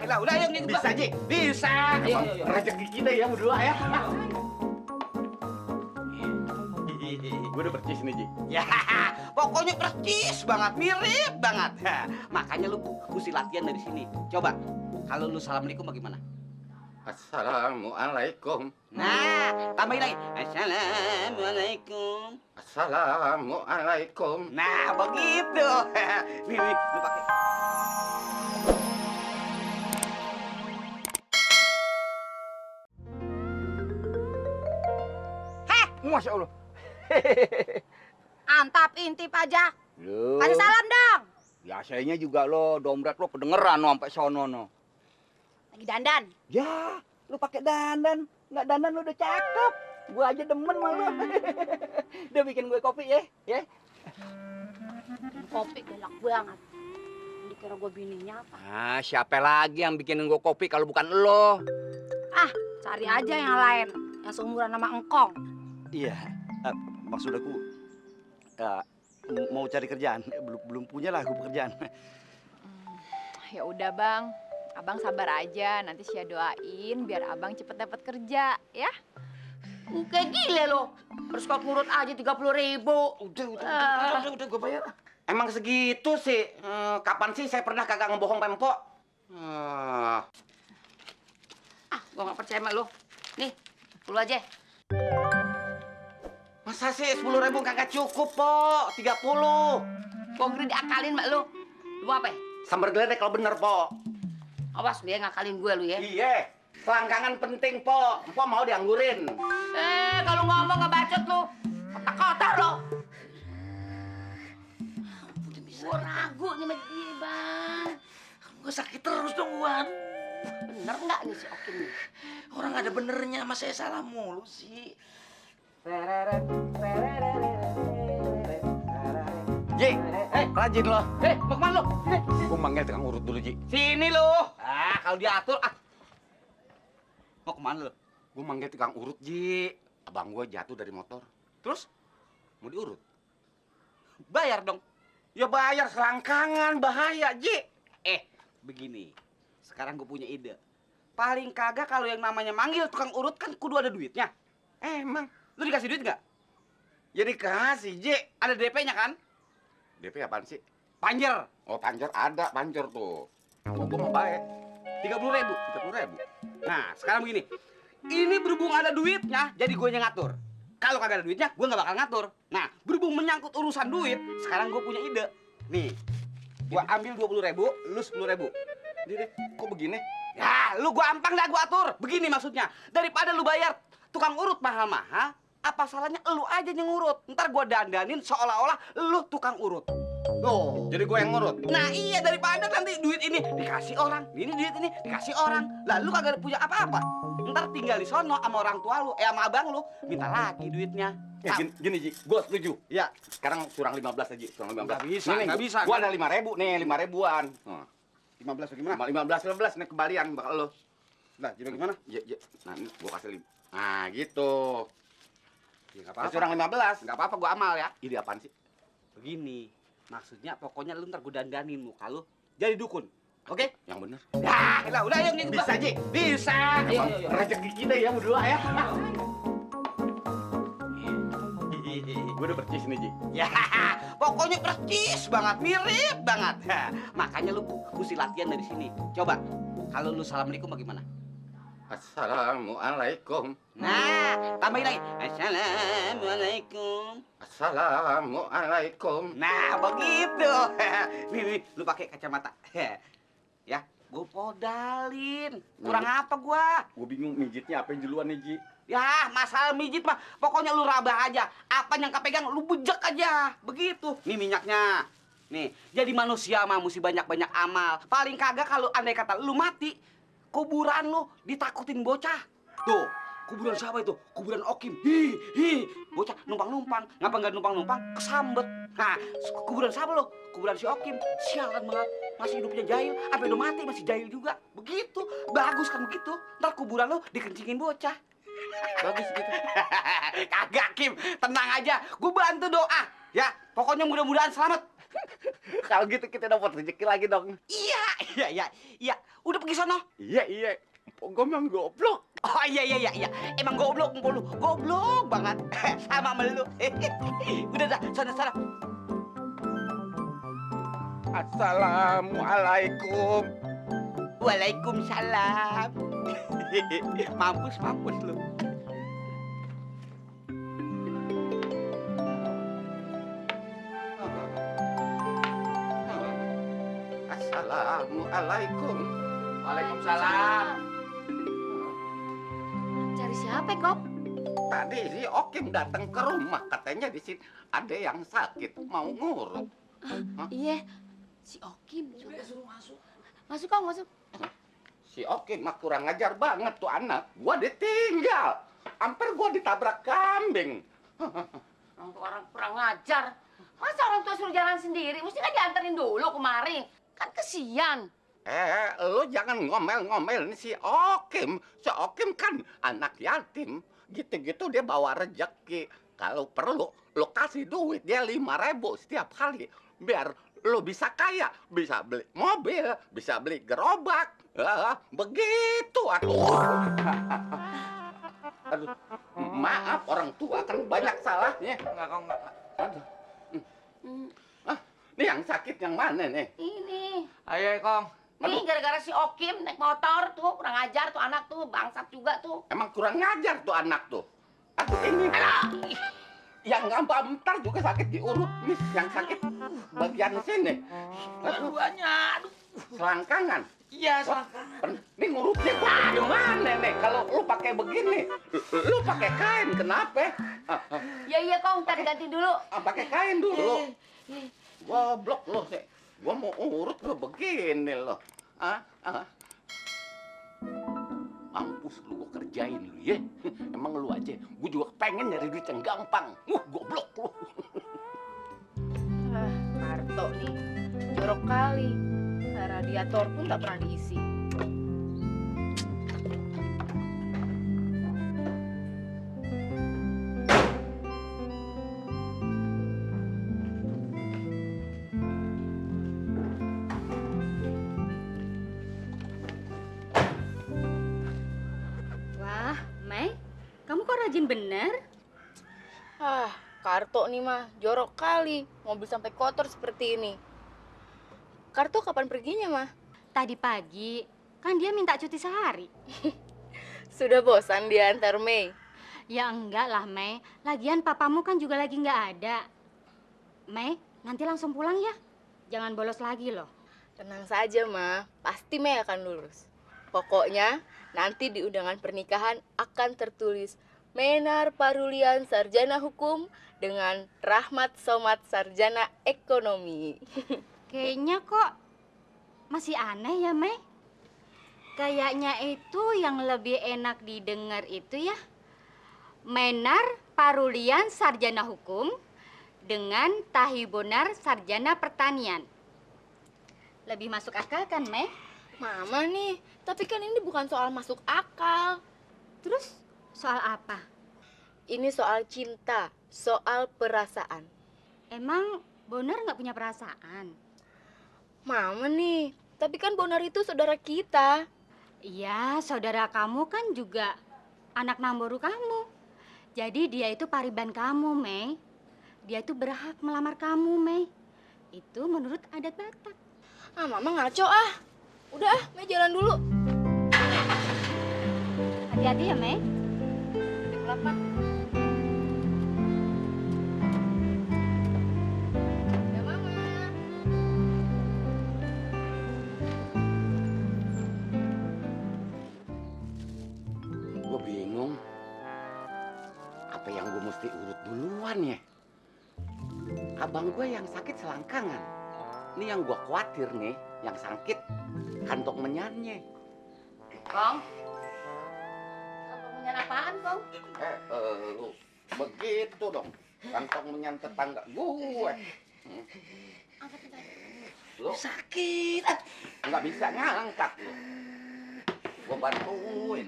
lah, udah ayo ngikut. Bisa, Ji? Bisa. Ayo. Rezeki kita ya berdua ya. Gue udah percis nih, Ji. Ya, pokoknya percis banget, mirip banget. Makanya lu mesti latihan dari sini. Coba, kalau lu assalamualaikum bagaimana? Assalamualaikum. Nah, tambahin lagi. Assalamualaikum. Assalamualaikum. Nah, begitu. Nih, lu pakai. Masya Allah. Antap intip aja. Loh. Kasih salam dong. Biasanya juga lo dompet lo kedengeran lo sampai sono no. Lagi dandan. Ya, lu pakai dandan. Nggak dandan lu udah cakep. Gue aja demen sama lu. Udah bikin gue kopi ya. Kopi galak banget. Dikira gue bininya apa? Ah, siapa lagi yang bikinin gue kopi kalau bukan lo? Ah, cari aja yang lain. Yang seumuran sama engkong. Iya, maksud aku mau cari kerjaan, belum punya lah aku pekerjaan. Ya udah bang, abang sabar aja. Nanti Sia doain biar abang cepet dapat kerja, ya. Kayak gile lo. Harus kau ngurut aja 30.000. Udah, gue bayar. Emang segitu sih? Kapan sih saya pernah kagak ngebohong Pempo? Gue gak percaya sama lo. Nih, lu aja. Masa sih 10.000 kagak cukup, Po? 30. Gue gini diakalin mak lu. Lu apa ya? Sambar geledek kalau bener, Po. Awas dia ngakalin gue lu ya. Iya, selangkangan penting, Po. Po mau dianggurin. Kalau ngomong gak bacot lu. Kotak-kotak lo. Gue ragu nih sama dia, Bang. Gue sakit terus dong, Wan. Bener nggak nih si Okin nih? Orang ada benernya, mas saya salah mulu sih. Ji, rajin lo. Mau kemana lo? Gue manggil tukang urut dulu, Ji. Sini lo. Kalau diatur, Mau kemana lo? Gue manggil tukang urut, Ji. Abang gue jatuh dari motor. Terus? Mau diurut. Bayar dong. Ya bayar selangkangan, bahaya, Ji. Begini. Sekarang gue punya ide. Paling kagak kalau yang namanya manggil tukang urut kan kudu ada duitnya. Emang? Lu dikasih duit nggak? Ya dikasih, Ji. Ada DP-nya kan? DP apaan sih? Panjer. Oh, panjer ada, panjer tuh. Oh, gue mau bayar. 30.000. 30.000. Nah, sekarang begini. Ini berhubung ada duitnya, jadi gue yang ngatur. Kalau kagak ada duitnya, gue nggak bakal ngatur. Nah, berhubung menyangkut urusan duit, sekarang gue punya ide. Nih, gue ambil 20.000, lu 10.000. Deh, kok begini? Ya, lu gua ampang dah gua atur. Begini maksudnya. Daripada lu bayar tukang urut mahal-mahal, apa salahnya lu aja yang ngurut. Ntar gua dandanin seolah-olah lu tukang urut. Loh. Jadi gue yang ngurut. Nah iya, daripada nanti duit ini dikasih orang, duit ini dikasih orang. Lah lu kagak punya apa-apa. Ntar tinggal di sono sama orang tua lu, sama abang lu, minta lagi duitnya. Ya, gini, Ji, gue setuju. Ya, sekarang curang 15 aja, curang 15. Nggak bisa, Nih, nggak bisa. Gue ada 5.000 nih, 5.000-an. 15 bagaimana? 15 nih kembalian bakal lo. Nah, jadi gimana? Ya. Nah, ini gue kasih 5. Nah, gitu. Ya nggak apa-apa. Curang 15. Nggak apa-apa, gua amal ya. Ide apaan sih? Begini, maksudnya pokoknya lu ntar gua dandanin muka lu jadi dukun. Oke? Yang bener. Ya, lah udah ayo ngikut. Bisa, Ji? Bisa. Ayo. Rezeki kita ya berdua ya. Gue udah percis nih, Ji. Ya, pokoknya percis banget, mirip banget. Makanya lu mesti latihan dari sini. Coba, kalau lu assalamualaikum bagaimana? Assalamualaikum. Nah, tambahin lagi. Assalamualaikum. Assalamualaikum. Nah, begitu. Nih, lu pakai kacamata. Ya, gua podalin. Kurang apa gua? Gue bingung mijitnya apa yang duluan nih, Ji. Ya, masalah mijit mah pokoknya lu rabah aja. Apa yang kepegang lu bejek aja. Begitu. Nih minyaknya. Nih, jadi manusia mah mesti banyak-banyak amal. Paling kagak kalau andai kata lu mati, kuburan lu ditakutin bocah. Tuh, kuburan siapa itu? Kuburan Okim. Hi. Bocah numpang-numpang. Ngapa nggak numpang-numpang? Kesambet. Nah, kuburan siapa lo? Kuburan si Okim. Sialan banget. Masih hidupnya jahil. Sampai udah mati masih jahil juga. Begitu. Bagus kan begitu. Ntar kuburan lo dikencingin bocah. Bagus gitu. Kagak, Kim. Tenang aja. Gue bantu doa. Ya, pokoknya mudah-mudahan selamat. Kalau gitu kita dapat rezeki lagi dong. Iya. Iya, iya, iya. Udah pergi sono. Iya. Gue memang goblok. Oh iya. Emang goblok lu. Goblok banget. Sama sama lu. Udah dah, sono. Assalamualaikum. Waalaikumsalam. Mampus lu. Assalamualaikum. Waalaikumsalam. Cari siapa, Kok? Tadi si Okim datang ke rumah, katanya di sini ada yang sakit, mau ngurut. Iya, si Okim. Udah suruh masuk. Masuk, Kong, masuk. Si Okim mah kurang ajar banget tuh anak. Gua ditinggal. Hampir gua ditabrak kambing. Orang kurang ngajar. Masa orang tua suruh jalan sendiri? Mesti kan dianterin dulu kemari. Kan kesian. Lo jangan ngomel-ngomel nih si Okim. Si Okim kan anak yatim. Gitu-gitu dia bawa rejeki. Kalau perlu, lo kasih duit dia 5.000 setiap kali. Biar lo bisa kaya. Bisa beli mobil, bisa beli gerobak. Begitu atuh. Aduh, maaf orang tua kan banyak salahnya. Enggak, kok enggak. Aduh. Ini yang sakit yang mana nih? Ini. Ayo, Kong. Nih gara-gara si Okim naik motor tuh. Kurang ajar tuh anak tuh. Bangsat juga tuh. Emang kurang ngajar tuh anak tuh. Aduh ini. Yang gampang ntar juga sakit diurut nih. Yang sakit bagian sini. Dua-duanya. Aduh. Selangkangan. Iya, selangkangan. Ini ngurutnya gua gimana nih? Kalau lu pakai begini, lu pakai kain kenapa? Iya, Kong. Ntar ganti dulu. Pakai kain dulu. Goblok lu sih. Gua mau urut gua begini loh. Mampus lu gua kerjain lu ya. Emang lu aja. Gua juga pengen nyari duit yang gampang. Goblok lu. Karto nih, jorok kali. Radiator pun tak pernah diisi. Wah, Mei, kamu kok rajin bener? Karto nih mah, jorok kali. Mobil sampai kotor seperti ini. Karto kapan perginya, mah? Tadi pagi, kan dia minta cuti sehari. Sudah bosan diantar Mei? Ya enggak lah, Mei. Lagian papamu kan juga lagi nggak ada. Mei, nanti langsung pulang ya. Jangan bolos lagi loh. Tenang saja, mah. Pasti Mei akan lulus. Pokoknya, nanti di undangan pernikahan akan tertulis Menar Parulian Sarjana Hukum dengan Rahmat Somad Sarjana Ekonomi. Kayaknya kok masih aneh ya, Mei. Kayaknya itu yang lebih enak didengar itu ya. Menar Parulian Sarjana Hukum dengan Tahibonar Sarjana Pertanian. Lebih masuk akal kan, Mei? Mama nih, tapi kan ini bukan soal masuk akal. Terus soal apa? Ini soal cinta, soal perasaan. Emang Bonar nggak punya perasaan? Mama nih, tapi kan Bonar itu saudara kita. Iya, saudara kamu kan juga anak namboru kamu. Jadi dia itu pariban kamu, Mei. Dia itu berhak melamar kamu, Mei. Itu menurut adat Batak. Mama ngaco ah. Udah Mei jalan dulu. Hati-hati ya, Mei. Kenapa? Ya, Mama. Gue bingung. Apa yang gue mesti urut duluan ya? Abang gue yang sakit selangkangan. Ini yang gue khawatir nih, yang sakit kantong menyannya. Kong. Kantong menyan apaan, Kong? Lu begitu dong. Kantong menyan tetangga gue. Angkat bentar. Lu sakit. Nggak bisa ngangkat lu. Gue bantuin.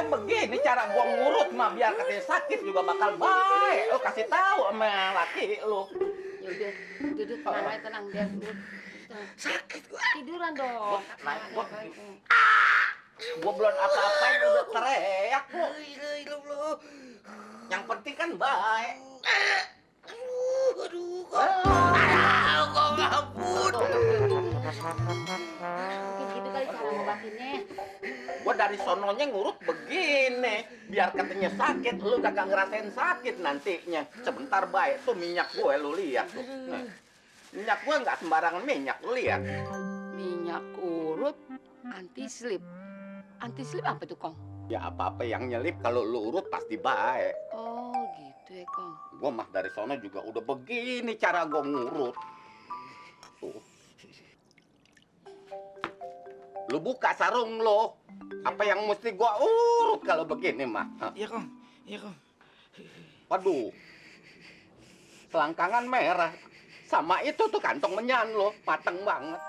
Begini cara gua ngurut mah biar katanya sakit juga bakal baik. Lu kasih tahu sama laki lu. Ya udah tenang aja, tenang biar tenang. Sakit gua. Tiduran dong. Naik, gua. Gua belum apa-apain udah teriak kok. Yang penting kan baik. Aduh, kok ngampun. Mungkin gitu kali cara ngobatinnya. Gua dari sononya ngurut begini. Biar katanya sakit, lu kagak ngerasain sakit nantinya. Sebentar baik tuh minyak gue, lu lihat tuh. Nah, minyak gue nggak sembarangan minyak, lu lihat. Minyak urut anti slip. Anti slip apa tuh, Kong? Ya apa-apa yang nyelip kalau lu urut pasti baik. Oh, gitu ya, Kong. Gua mah dari sono juga udah begini cara gua ngurut. Tuh. Lu buka sarung lo. Apa yang mesti gua urut kalau begini mah? Hah? Iya, Kong. Iya, Kong. Waduh. Selangkangan merah. Sama itu tuh kantong menyan lo, mateng banget.